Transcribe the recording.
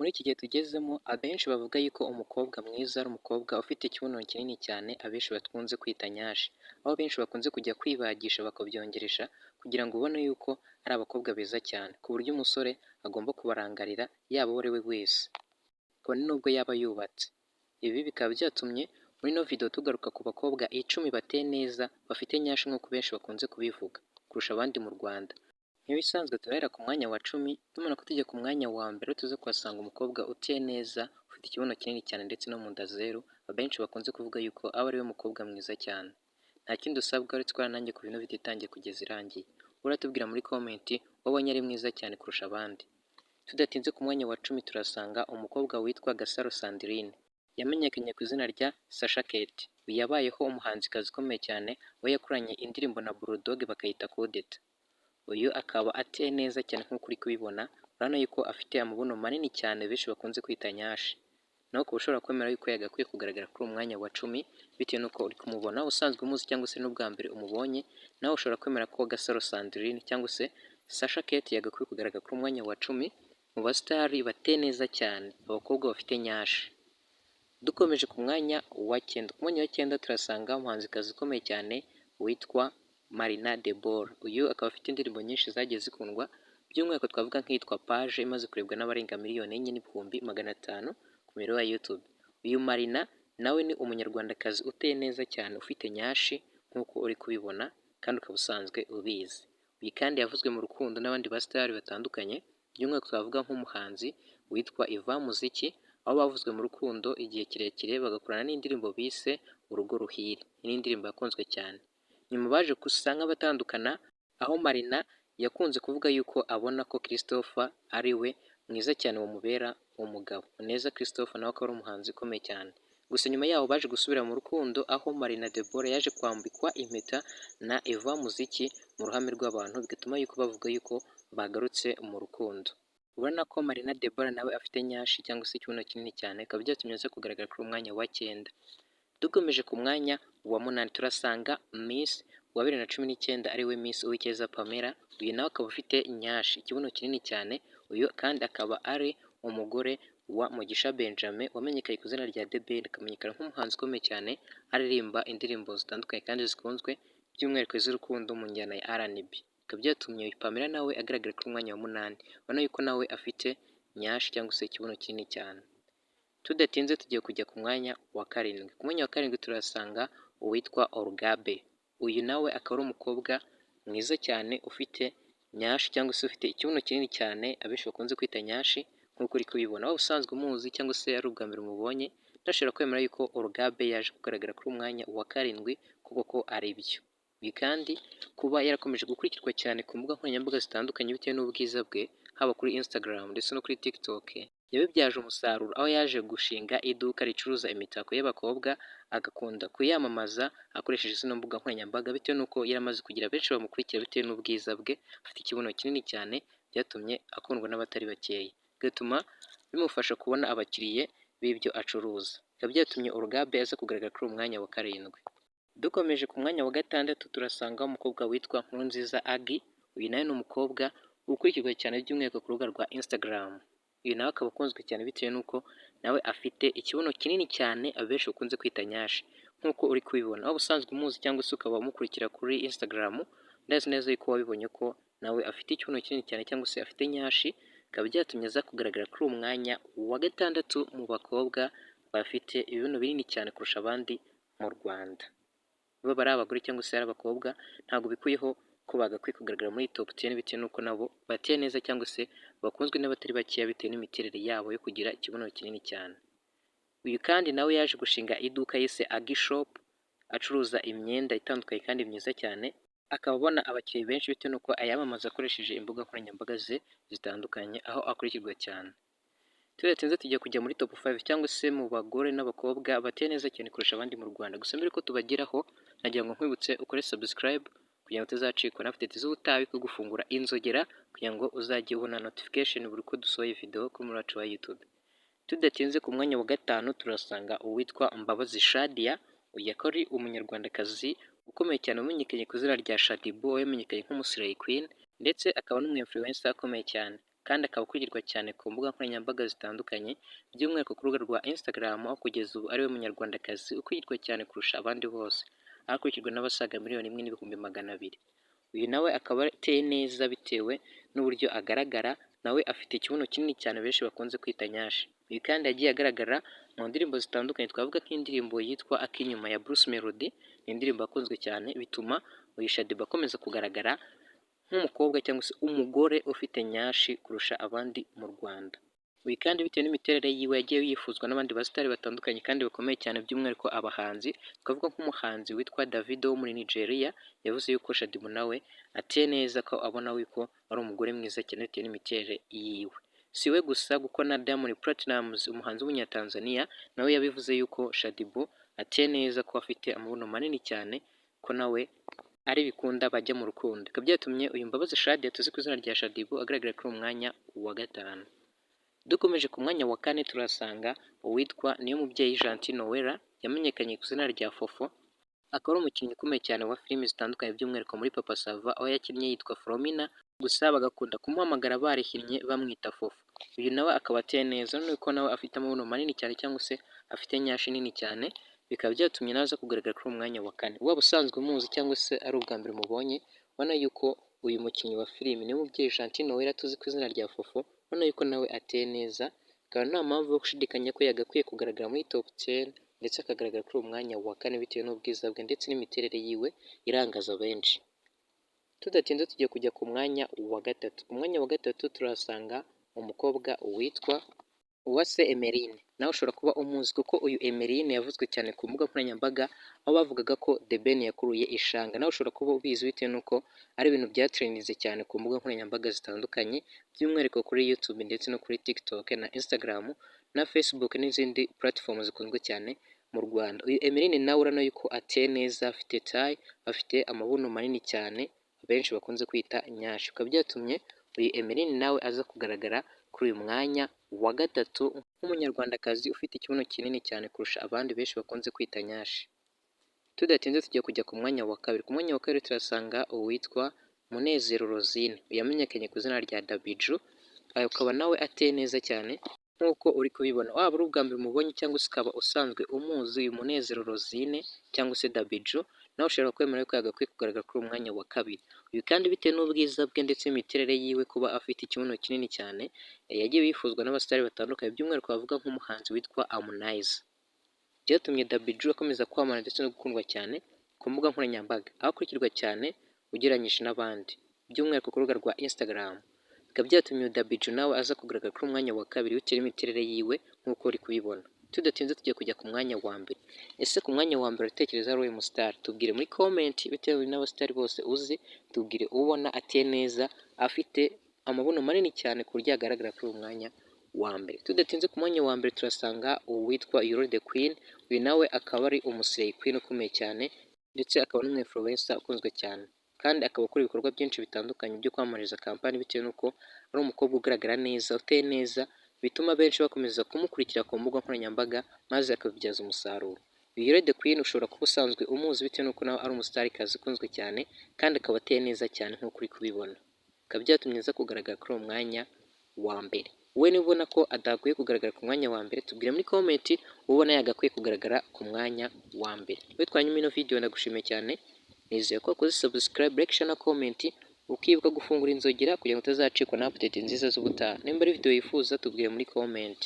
Muri iki gihe tugezemo, abenshi bavuga yuko umukobwa mwiza ari umukobwa ufite ikibuno kinini cyane, abenshi bakunze kwita nyashi, aho benshi bakunze kujya kwibagisha bakabyongeresha kugira ngo ubone yuko ari abakobwa beza cyane, ku buryo umusore agomba kubarangarira yaba uwo ari we wese, kabone nubwo yaba yubatse. Ibi bikaba byatumye muri ino video tugaruka ku bakobwa 10 bateye neza, bafite nyashi nk'uko benshi bakunze kubivuga kurusha abandi mu Rwanda. Nk'ibisanzwe, turahera ku mwanya wa 10, tumanuka tujya ku mwanya wa mbere, tuze kuhasanga umukobwa uteye neza, ufite ikibuno kinini cyane ndetse no mu nda zeru, abenshi bakunze kuvuga yuko aba ariwe mukobwa mwiza cyane. Nta kindi usabwa uretse kubana nanjye kuva ino video itangiye kugeza irangiye. Uratubwira muri comment wabonye ari mwiza cyane kurusha abandi. Tudatinze, ku mwanya wa 10 turasanga umukobwa witwa Gasaro Sandrine. Yamenyekanye ku izina rya Sasha Kate. Uyu yabayeho umuhanzikazi ukomeye cyane, aho yakoranye indirimbo na Bulldog bakayita Kudeta. Uyu akaba ateye neza cyane nk'uko uri kubibona, urabona yuko afite amabuno manini cyane benshi bakunze kwita nyashi. Nawe ukaba ushobora kwemera yuko yagakwiye kugaragara kuri uwo mwanya wa 10 bitewe n'uko uri kumubona, usanzwe umuzi cyangwa se n'ubwa mbere umubonye, nawe ushobora kwemera ko Gasaro Sandrine cyangwa se Sasha Kate yagakwiye kugaragara kuri umwanya wa 10 mu basitari bateye neza cyane, abakobwa bafite nyashi. Dukomeje ku mwanya wa cyenda. Ku mwanya wa cyenda turasanga umuhanzikazi ukomeye cyane witwa Marina Deborah. Uyu akaba afite indirimbo nyinshi zagiye zikundwa, by'umwihariko twavuga nk'iyitwa Paje imaze kurebwa n'abarenga 4,500,000 ku miyoboro ya YouTube. Uyu Marina nawe ni umunyarwandakazi uteye neza cyane, ufite nyashi nk'uko uri kubibona kandi ukaba usanzwe ubizi. Uyu kandi yavuzwe mu rukundo n'abandi basitari batandukanye, by'umwihariko twavuga nk'umuhanzi witwa Yvan Muziki, aho bavuzwe mu rukundo igihe kirekire bagakorana n'indirimbo bise Urugo Ruhire. Iyi ni indirimbo yakunzwe cyane. Nyuma baje gusa nk'abatandukana, aho Marina yakunze kuvuga yuko abona ko Christopher ari we mwiza cyane wamubera umugabo. Muneza Christopher nawe akaba ari umuhanzi ukomeye cyane. Gusa nyuma yaho baje gusubira mu rukundo, aho Marina Deborah yaje kwambikwa impeta na Yvan Muziki mu ruhame rw'abantu, bigatuma yuko bavuga yuko bagarutse mu rukundo. Urabona ko Marina Deborah nawe afite nyashi cyangwa se ikibuno kinini cyane, bikaba byatumye aza kugaragara kuri uwo mwanya wa cyenda. Dukomeje ku mwanya wa munani, turasanga Miss wa 2019, ariwe Miss Uwicyeza Pamela. Uyu nawe akaba afite nyashi, ikibuno kinini cyane. Uyu kandi akaba ari umugore wa Mugisha Benjamin wamenyekanye ku izina rya The Ben, akamenyekana nk'umuhanzi ukomeye cyane, aririmba indirimbo zitandukanye kandi zikunzwe, by'umwihariko iz'urukundo mu njyana ya R&B. Bikaba byatumye Pamela nawe agaragara kuri mwanya wa munani, ubona yuko nawe afite nyashi cyangwa se ikibuno kinini cyane. Tudatinze, tugiye kujya ku mwanya wa karindwi. Ku mwanya wa karindwi turasanga uwitwa Orugabe. Uyu nawe akaba ari umukobwa mwiza cyane, ufite nyashi cyangwa se ufite ikibuno kinini cyane, abenshi bakunze kwita nyashi nk'uko uri kubibona. Waba usanzwe umuzi cyangwa se ari ubwa mbere umubonye, ndashobora kwemera yuko Orugabe yaje kugaragara kuri umwanya wa karindwi kuko ko ari byo. Ibi kandi kuba yarakomeje gukurikirwa cyane ku mbuga nkoranyambaga zitandukanye bitewe n'ubwiza bwe, haba kuri Instagram ndetse no kuri TikTok, yabibyaje umusaruro, aho yaje gushinga iduka ricuruza imitako y'abakobwa, agakunda kuyamamaza akoresheje zino mbuga nkoranyambaga, bitewe n'uko yari amaze kugira benshi bamukurikira bitewe n'ubwiza bwe, afite ikibuno kinini cyane, byatumye akundwa n'abatari bakeya, bigatuma bimufasha kubona abakiriya b'ibyo acuruza. Bikaba byatumye Orugabe aza kugaragara kuri uwo mwanya wa karindwi. Dukomeje ku mwanya wa gatandatu, turasanga umukobwa witwa Nkurunziza Agi. Uyu nawe ni umukobwa ukurikirwa cyane by'umwihariko ku rubuga rwa Instagram. Uyu nawe akaba akunzwe cyane bitewe n'uko nawe afite ikibuno kinini cyane, abenshi bakunze kwita nyashi nk'uko uri kubibona. Waba usanzwe umuzi cyangwa se ukaba umukurikira kuri Instagram, ndazi neza yuko wabibonye ko nawe afite ikibuno kinini cyane cyangwa se afite nyashi, bikaba byatumye aza kugaragara kuri uwo mwanya wa gatandatu mu bakobwa bafite ibibuno binini cyane kurusha abandi mu Rwanda. Baba ari abagore cyangwa se ari abakobwa, ntabwo bikuyeho ko bagakwiye kugaragara muri top 10 bitewe n'uko nabo bateye neza cyangwa se bakunzwe n'abatari bakeya bitewe n'imiterere yabo yo kugira ikibuno kinini cyane. Uyu kandi nawe yaje gushinga iduka yise Agi Shop, acuruza imyenda itandukanye kandi myiza cyane, akaba abona abakiriya benshi bitewe n'uko ayamamaza akoresheje imbuga nkoranyambaga ze zitandukanye, aho akurikirwa cyane. Tudatinze, tugiye kujya muri top 5 cyangwa se mu bagore n'abakobwa bateye neza cyane kurusha abandi mu Rwanda. Gusa mbere ko tubageraho, nagira ngo nkwibutse ukore subscribe kugira ngo utazacikwa na update z'ubutaha, ko gufungura inzogera kugira ngo uzajye ubona notification buri uko dusohoye video kuri wacu wa YouTube. Tudatinze, ku mwanya wa gatanu turasanga uwitwa Mbabazi Shadia. Uyu akaba ari umunyarwandakazi ukomeye cyane wamenyekanye ku izina rya Shaddyboo, yamenyekanye nk'umu slay queen ndetse akaba n'umu influencer ukomeye cyane. Kandi kandi akaba akurikirwa cyane ku mbuga nkoranyambaga zitandukanye, by'umwihariko ku rubuga rwa Instagram, aho kugeza ubu ariwe munyarwandakazi ukurikirwa cyane kurusha abandi bose, aho akurikirwa n'abasaga 1,200,000. Uyu nawe akaba ateye neza bitewe n'uburyo agaragara, nawe afite ikibuno kinini cyane benshi bakunze kwita nyashi. Uyu kandi yagiye agaragara mu ndirimbo zitandukanye, twavuga nk'indirimbo yitwa Akinyuma ya Bruce Melody, ni indirimbo yakunzwe cyane, bituma uyu Shaddyboo akomeza kugaragara nk'umukobwa cyangwa se umugore ufite nyashi kurusha abandi mu Rwanda. Uyu kandi bitewe n'imiterere yiwe yagiye yifuzwa n'abandi basitari batandukanye kandi bakomeye cyane, by'umwihariko abahanzi, twavuga nk'umuhanzi witwa Davido wo muri Nigeria, yavuze yuko Shaddyboo nawe ateye neza, ko abona yuko ari umugore mwiza cyane bitewe n'imiterere yiwe. Si we gusa, kuko na Diamond Platnumz, umuhanzi w'umunyatanzania, nawe yabivuze yuko Shaddyboo ateye neza, ko afite amabuno manini cyane, ko nawe ari bikunda bajya mu rukundo. Bikaba byatumye uyu Mbabazi Shadia tuzi ku izina rya Shaddyboo agaragara kuri uwo mwanya wa gatanu. Dukomeje ku mwanya wa kane, turasanga uwitwa Niyomubyeyi Gentil Noella, yamenyekanye ku izina rya Fofo, akaba ari umukinnyi ukomeye cyane wa filimi zitandukanye, by'umwihariko muri Papa Sava aho yakinnye yitwa Flomina, gusa bagakunda kumuhamagara barihinnye bamwita Fofo. Uyu nawe akaba ateye neza, nuko nawe afite amabuno manini cyane cyangwa se afite nyashi nini cyane, bikaba byatumye nawe aza kugaragara kuri uwo mwanya wa kane. Waba usanzwe umuzi cyangwa se ari ubwa mbere umubonye, ubona yuko uyu mukinnyi wa filimi Niyomubyeyi Gentil Noella tuzi ku izina rya Fofo, ubona yuko nawe ateye neza, akaba nta mpamvu yo gushidikanya ko yagakwiye kugaragara muri top 10 ndetse akagaragara kuri uwo mwanya wa kane bitewe n'ubwiza bwe ndetse n'imiterere yiwe irangaza benshi. Tudatinze tugiye kujya ku mwanya wa gatatu. Ku mwanya wa gatatu turahasanga umukobwa witwa Uwase Emeline. Nawe ushobora kuba umuzi, kuko uyu Emeline yavuzwe cyane ku mbuga nkoranyambaga aho bavugaga ko The Ben yakuruye ishanga. Nawe ushobora kuba ubizi bitewe n'uko ari ibintu byatrendinze cyane ku mbuga nkoranyambaga zitandukanye, by'umwihariko kuri YouTube ndetse no kuri TikTok na Instagram na Facebook n'izindi platform zikunzwe cyane mu Rwanda. Uyu Emeline nawe urabona yuko ateye neza, afite taille, afite amabuno manini cyane benshi bakunze kwita nyashi. Bikaba byatumye uyu Emeline nawe aza kugaragara kuri uyu mwanya wa gatatu nk'umunyarwandakazi ufite ikibuno kinini cyane kurusha abandi benshi bakunze kwita nyashi. Tudatinze tugiye kujya ku mwanya wa kabiri. Ku mwanya wa kabiri turasanga uwitwa Munezero Rosine, yamenyekanye ku izina rya Dabijou, akaba nawe ateye neza cyane nk'uko uri kubibona. Waba ari ubwa mbere umubonye cyangwa se ukaba usanzwe umuzi, uyu Munezero Rosine cyangwa se Dabijou, nawe ushobora kwemera ko yagakwiye kugaragara kuri uyu mwanya wa kabiri. Uyu kandi bitewe n'ubwiza bwe ndetse n'imiterere yiwe, kuba afite ikibuno kinini cyane, yagiye yifuzwa n'abasitari batandukanye, by'umwihariko bavuga nk'umuhanzi witwa Harmonize. Byatumye Dabijou akomeza kwamamara ndetse no gukundwa cyane ku mbuga nkoranyambaga, aho akurikirwa cyane ugereranyije n'abandi, by'umwihariko ku rubuga rwa Instagram. Bikaba byatumye Dabijou nawe aza kugaragara kuri umwanya wa kabiri bitewe n'imiterere yiwe nk'uko uri kubibona. Tudatinze tugiye kujya ku mwanya wa mbere. Ese ku mwanya wa mbere utekereza ari uwuhe musitari? Tubwire muri comment bitewe n'abasitari bose uzi, tubwire ubona ateye neza, afite amabuno manini cyane ku buryo yagaragara kuri uyu mwanya wa mbere. Tudatinze, ku mwanya wa mbere turasanga uwitwa Yolo The Queen, uyu nawe akaba ari umuslay queen ukomeye cyane ndetse akaba n'umwinfluencer ukunzwe cyane, kandi akaba akora ibikorwa byinshi bitandukanye byo kwamamariza kampani, bitewe n'uko ari umukobwa ugaragara neza, uteye neza, bituma benshi bakomeza kumukurikira ku mbuga nkoranyambaga maze akabibyaza umusaruro. Uyu Yolo The Queen ushobora kuba usanzwe umuzi bitewe n'uko nawe ari umustarikazi ukunzwe cyane kandi akaba ateye neza cyane nk'uko uri kubibona. Bikaba byatumye aza kugaragara kuri uwo mwanya wa mbere. Wowe niba ubona ko adakwiye kugaragara ku mwanya wa mbere, tubwire muri comment ubona yagakwiye kugaragara ku mwanya wa mbere. Wowe twanyuma ino video, ndagushimiye cyane, nizeye ko wakoze subscribe, like, share na comment, ukibuka gufungura inzogera kugira ngo utazacikwa na update nziza z'ubutaha. Nimba ari video wifuza, tubwire muri comment.